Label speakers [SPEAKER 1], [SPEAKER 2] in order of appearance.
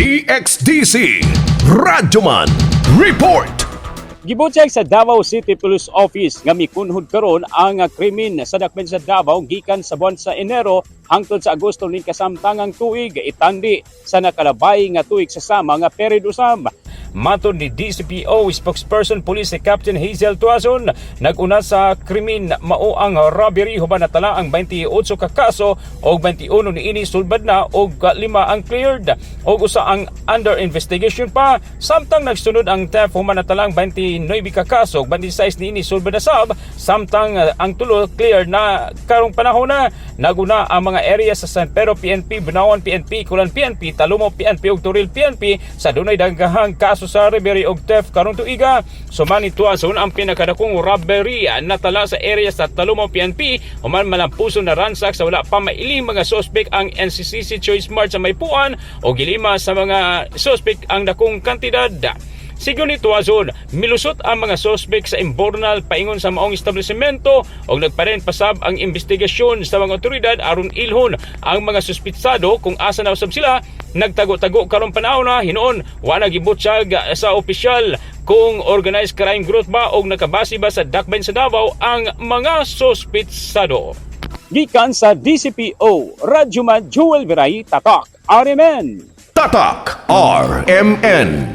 [SPEAKER 1] DXDC Radyoman Report.
[SPEAKER 2] Gibutyag sa Davao City Police Office nga mikunhod karon ang krimen sa dakbayan sa Davao gikan sa buwan sa Enero hangtod sa Agosto ning kasamtangang tuig, itandi sa nakalabay nga tuig sa sama nga period usab. Matod ni DCPO spokesperson Police Captain Hazel Tuazon, nag-una sa krimen mao ang robbery human natala ang 28 ka kaso og 21 niini sulbad na og lima ang cleared og usa ang under investigation pa, samtang nagsunod ang theft human natala ang 29 ka kaso og 26 niini sulbad na sab, samtang ang tulo cleared na karong panahon na. Naguna ang mga area sa San Pedro PNP, Bunawan PNP, Kulan PNP, Talomo PNP ug Toril PNP sa dunay daghang kaso sa robbery og theft karong tuiga. Suman ni Tuazon, ang pinakadakong robbery natala sa area sa Talomo PNP human malampuso na ransack sa wala pa mailing mga suspect ang NCCC Choice Mart sa Maypuan o gilima sa mga suspect ang dakong kantidad. Sigon ni Tuazon, milusot ang mga suspect sa imbornal paingon sa maong establishmento og nagpadayon pasab ang investigasyon sa mga otoridad aron ilhon ang mga suspitsado kung asa na usab sila nagtago-tago karong panahon na. Hinuon wa na gibutyag sa opisyal kung organized crime group ba o nakabase ba sa dakbayan sa Davao ang mga suspitsado. Gikan sa DCPO, Radyoman Joel Viray, Tatak, RMN.
[SPEAKER 1] Tatak RMN.